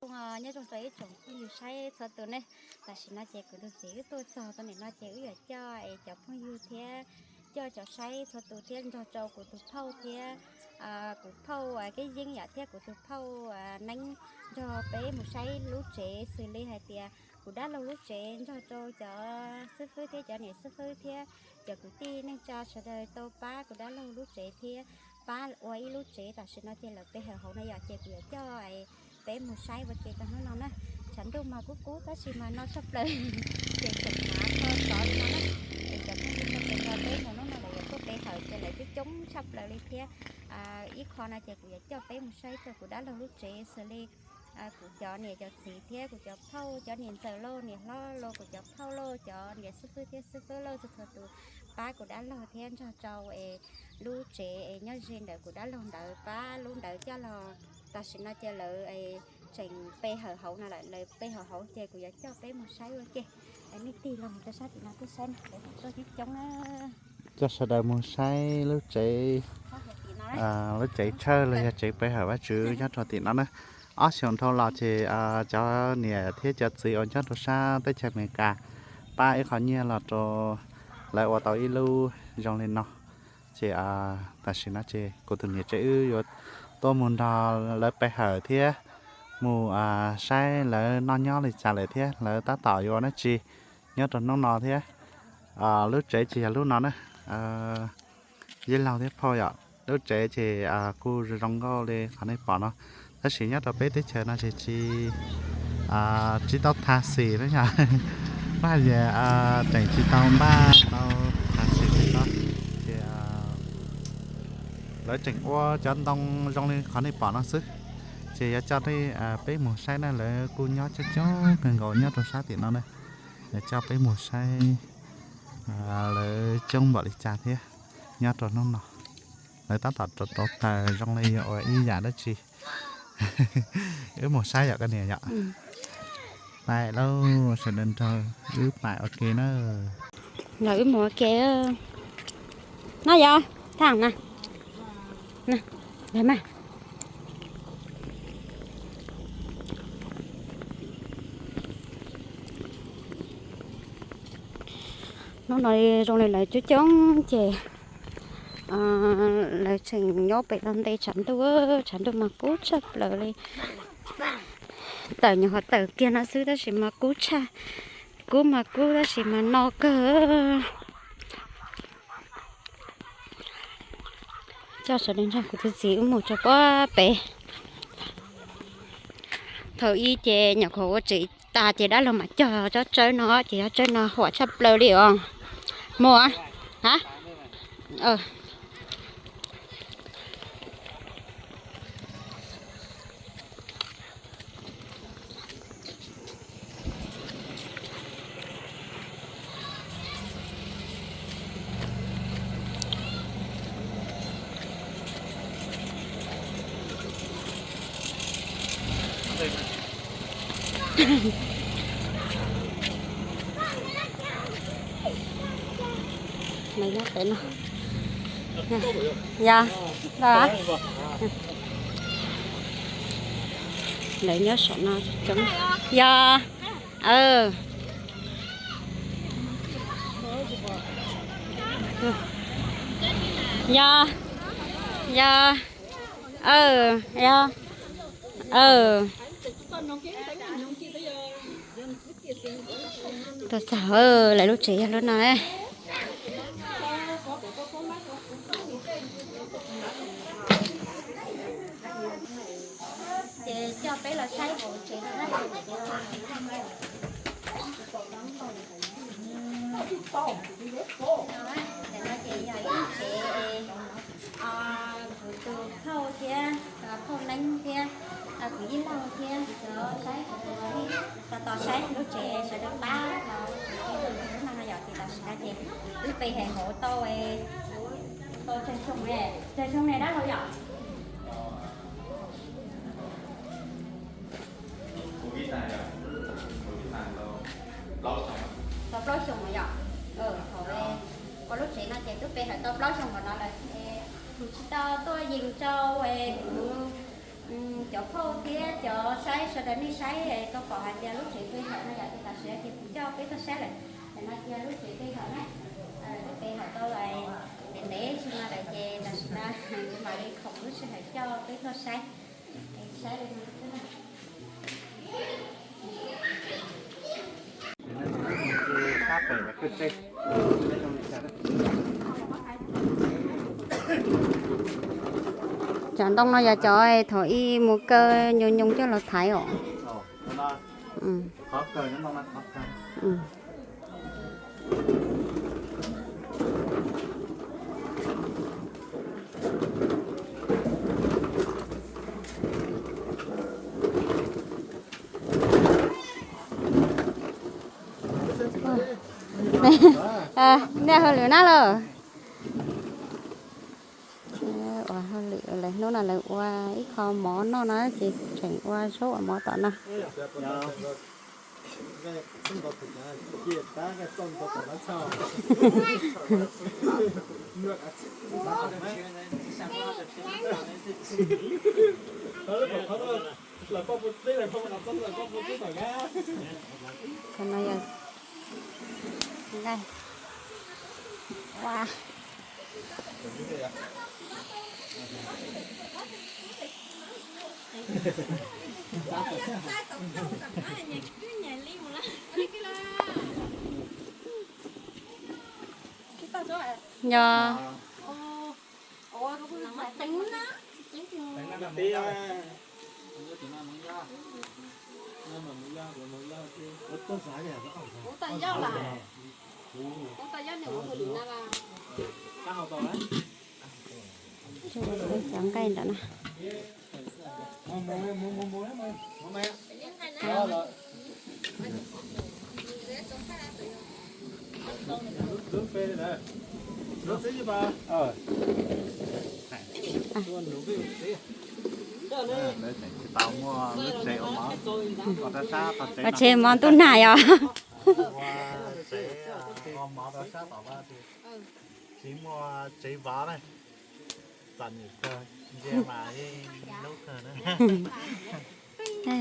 Nyob zoo rau ib tsoom phooj ywg saib txhua tus ne, tam sim no ces kuv tus txiv wb tuaj txog tau nim no ces wb yuav coj es cov phooj ywg thiab coj cov saib txhua tus thiab nrog rau kuv tus phauj thiab kuv phauj Kev Yeeb yom thiab kuv tus phauj Neeb nrog peb mus saib lub tsev xws li hais tias kuv dab laug lub tsev nrog rau cov xib fwb thiab cov niam xib fwb thiab cov kwv tij neej tsa sawv daws tau pab kuv dab laug lub tsev thiab pab ua ib lub tsev tam sim no ces lawv pe hawm hauv no yom ces kuv yuav coj peb mus saib ua ke rau hnub no na. Tshav ntuj mas kub kub tab sis mas no tshaj plaws ces tseem hnav kho txov li no na. Es cov phooj ywg tau pem no peb mus hnub no lawv yuav tuaj pe hawm ces lawv coob coob tshaj plaws li thiab. Ib qho no ces kuv yuav coj peb mus saib rau kuv dab laug lub tsev xws li kuv cov niam cov txiv thiab kuv cov phauj cov niam ntxawm lauj niam hlob lauj kuv cov phauj lauj cov niam xib fwb thiab xib fwb lauj txhua txhua tus pab kuv dab laug thiab nrog rau es lub tsev es nyob ze ntawm kuv dab laug ntawd pab lub ntawd coj los. Tam sim no ces lawv tseem pe hawm hauv no lawm, lawv pe hawm hauv ces kuv yuav coj peb mus saib ua ke. Nej tig los mus rau sab tim no tuaj saib na, coob coob na. Coj sawv daws mus saib lub tsev, lub tsev tshawj los yog tsev pe hawm Vajtswv nyob rau tim no na. Ob xyoos dhau los ces cov niam thiab cov txiv uas nyob rau sab teb chaws Amelikas pab ib qho nyiaj los rau lawv ua tau ib lub zoo li no. Ces tam sim no ces kuv tus niam tsev wb yuav tuaj mus nrog lawv pe hawm thiab mus saib lawv noj nyob li cas lawm thiab lawv tab tom yuav ua dab tsi nyob rau hnub no thiab. Lub tsev tsis yog lub no na, yij laug thiab phauj yom. Lub tsev ces kuj zoo nkauj li qhov nej pom no, tab sis nyob rau peb teb chaws no ces tsis, tsis tau tha xim na yom. Pab hais tias tseem tsis tau npaj tau tha xim li no, ces lawv tseem ua cov ntoo zoo li qhov nej pom no xwb. Ces yuav coj peb mus saib na, lawv kuj nyob coob coob kawg nkaus nyob rau sab tim no na. Yuav coj peb mus saib lawv coob npaum li cas thiab nyob rau hnub no. Lawv tab tom rauv rauv taws zoo li yuav ua ib yam dab tsi. Wb mus saib yom koj niam yom. Pais lauj, sawv daws nrog wb pais ua ke na. Nrog wb mus ua ke. No yog thaj na. Mas hnub no zoo li lawv coob coob ces lawv tseem nyob pem los nte tshav ntuj, tshav ntuj mas kub tshaj plaws li. Tawm nyuam qhuav tawm kiag no xwb tab sis mas kub tshaj, kub mas kub tab sis mas no kawg. Coj sawv daws nrog kuv tus txiv wb mus rau puag pem. Thaum ub ces nyuam qhuav ua tsev tas ces dab laug mam cog tsob tsawb no ces tsob tsawb no huam tshaj plaws li os. Mus a. Nyob pem no. Yog, lawv nyob saum no coob. Yog, yog, yog, yog. Tuaj txog lawv lub tsev yog lub no. Ces coj peb los saib hauv tsev no na. Tam no ces yog ib lub tsev, kuv tus phauj thiab, phauj Neeb thiab, kuv yij laug thiab cov saib, tos tos saib lub tsev sawv daws pab los kuv tus no no yom, ces tam sim no ces wb pe hauv tau, tau tsawg xyoo, tsawg xyoo ne dab laug yom? Tau plaub xyoo yom. Hauv ua lub tsev no ces twb pe hawm tau plaub xyoo nkaus no lawm. Kuv tsis tau tuaj yees rau kuv Cov phauj thiab cov saib sawv daws nej saib tau pom hais tias lub tsev peb hom no yom, ces tam sim no ces kuv coj peb tuaj saib lawm. Tam no cia lub tsev peb hom na, lub peb hom tau ntev ntev tsis no lawm ces tam sim no kuv mam li khoom lub sij hawm coj peb tuaj saib, saib li no xwb na. Cov ntoo no yog cov thaum ub mus kaw nyoos nyoos coj los thaiv os. Nej hauj lwm na los? Ua hauj lwm lawv hnub no lawv ua ib qho mov noj no ces tseem ua zaub ua mov tom no. Yog cov nqaij ntawm no. Ua tsev mov ntuj nag yog. Tsis muaj tsev vov na, txom nyem kawg, nce mas yeej hlub kawg na.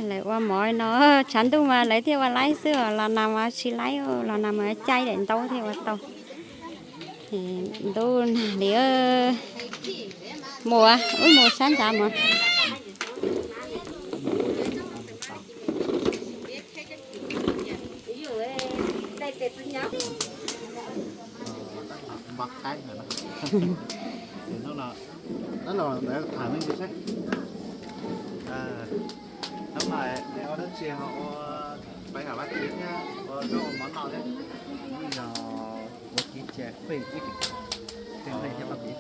Lawv ua mov no, tshav ntuj mas lawv thiaj ua laib xwb, los nag mas tsis laib, los nag mas caij daim ntaub thiaj ua tau. Ntuj nag li, mus, wb mus sab ntsa mus. Hnub no ua dab tsi ho ua, peb hom Vajtswv thiab ua zaub ua mov noj thiab. Yog ua kev cai fej ib, cai fej thiab pab kev.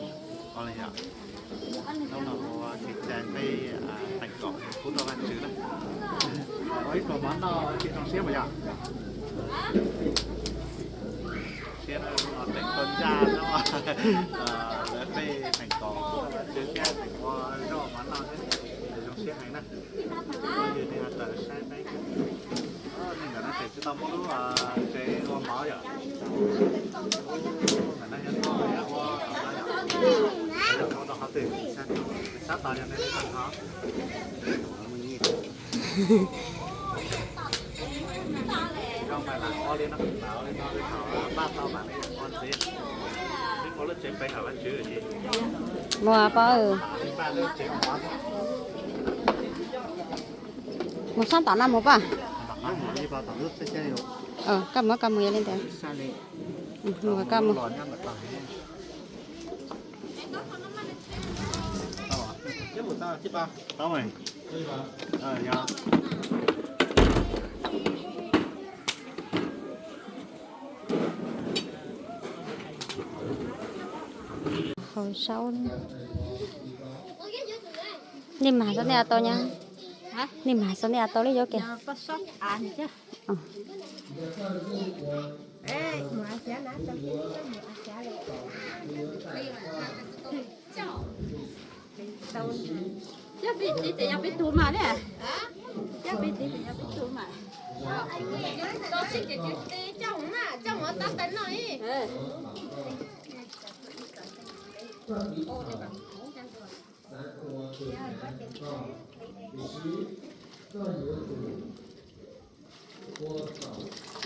Hnub no ua kev cai fej teem kom kub rau Vajtswv na. Ua ib pluag mov noj ua kev zoo siab mas yog. Siab no teem tau ncaj no, lawv fej teem kom kub rau Vajtswv thiab teem ua zaub mov noj thiab, zoo siab heev na. Yog nej ho tawm saib peb, nej ntawm no tseem tsis tau muaj lub tsev ua mov yom. Ntawm no yog ua tom no yom, ua rau qhov twg, sab tod yog nej lub tsev ho. Zoo mas lam ua li no, lam ua li no li thaum pab tau mam li ua ntxiv. Peb muaj lub tsev pe hawm Vajtswv ces. Muaj pab. Mus sab tom no mus pab. Koj mus koj mus yog li ntawd. Mus koj mus. Hau saub. Nej mas xav nej tau nyob. Nej mas xav nej tau li yuav kiag. Coj peb txiv ces yog peb tug mas li. Coj peb txiv ces yog peb tug mas. Tau tsis ces txiv coj mus mas, coj mus tab tais noj ib.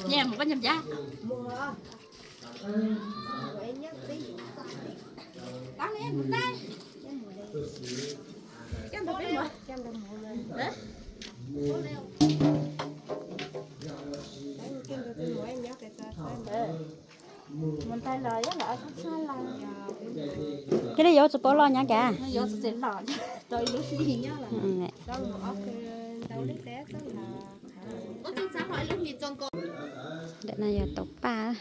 Nyiam mus koj nyiam yab. Mus ntag los yog los tshaj los. Thiaj li yuav tsis paub los nyob kav. Ntawm no yog tau paj,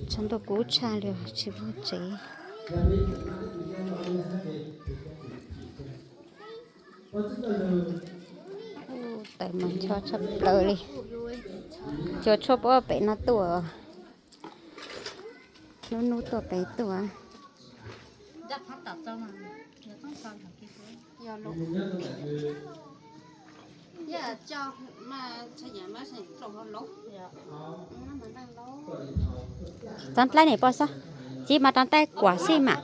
tshav ntuj kub tshaj li tsis muaj tsev. Tawm mas ncho tshaj plaws li. Cua tshuaj puag pem no tuaj, lub hnub tuaj pem tuaj. Txav dlaib niam pog xwb, txiv mas rau taij kuam xij mam.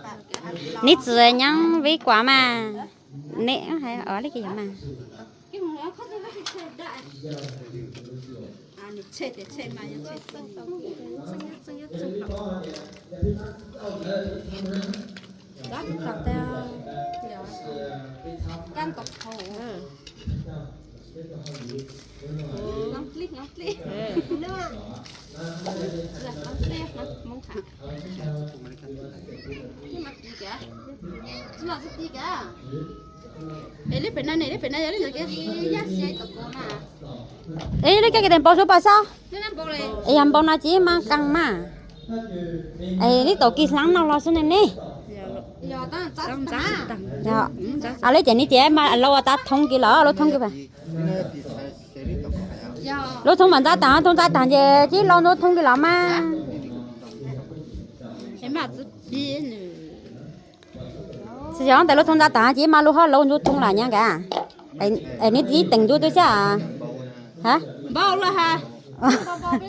Neb txiv nyob vib kuam mas, neb hais li kis yog mas. Es li koj kis tes npau suav pos xwb, es yog npau no ces mas qee mas. Es li tau kis hlab no los xwb ne ne. Li ces ne ces mas lawv ua tab thoob kis los lub thoob kis, lub thoob mas ntxab taag, thoob ntxab taag ces tib lub thoob kis los mas. Tsis yog ntawm lub thoob ntxab taag ces mas lub hauv lub ntu thoob los nyob kav. Es neb tib teem ntu twb xyab. Ha, npau lawm ha.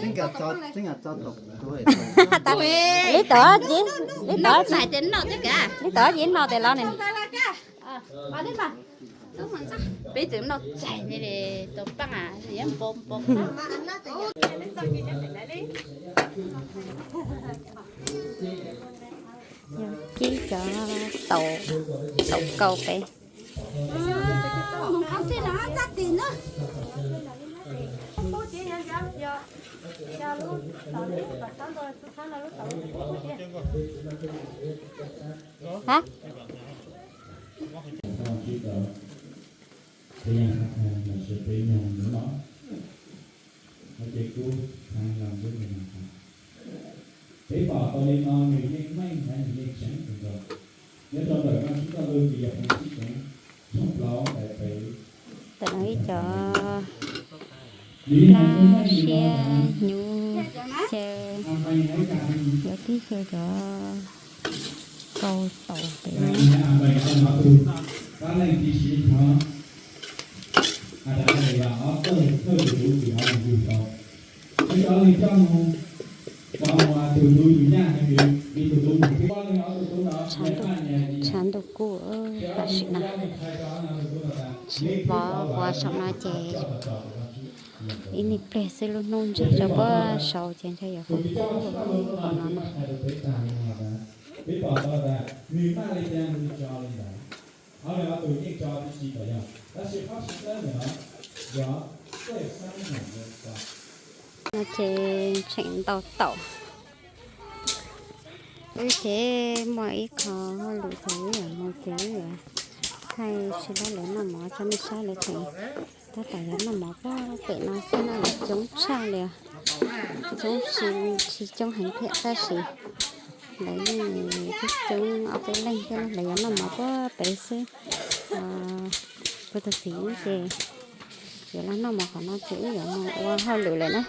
Li tau ces, li tau ces, li tau ces no tes los ne. Peb tseem noj txaij li tau paaj, npau npau. Yog kib cov taum, taum kaus pem. Ha, peb pom tau li no nws yeej meej thiab nws yeej tseeb kawg nkaus. Nyob rau ntawm Vajtswv txoj lus ces yog peb sib tseeb tshooj plaub nqe peb. Ntawm no ib co plab siab hnyuv xyaw, yuav tib xyaw cov kaus taum pem no. Tshav ntuj, tshav ntuj kuj tam sim no, tsis pov ua saum no ces ib me pliag xwb lub hnub ntseg rau puag saud ces ntshe yuav kub kub qhov no na. No ces tseem ntau taum. Wb ces muaj ib qho hauj lwm ces wb yuav mus ces wb yuav thaij tsis lawv noj mov tso nej saib lawv tseem tab tom yuav noj mov puag pem no xwb no, coob tshaj li. Coob tsis coob heev thiab tab sis lawv yeej coob coob ob peb leeg thiab lawv yuav noj mov puag pem xwb. Kuv tus txiv wb ces yuav los noj mov qhov no ces wb yuav mus ua hauj lwm lawm na.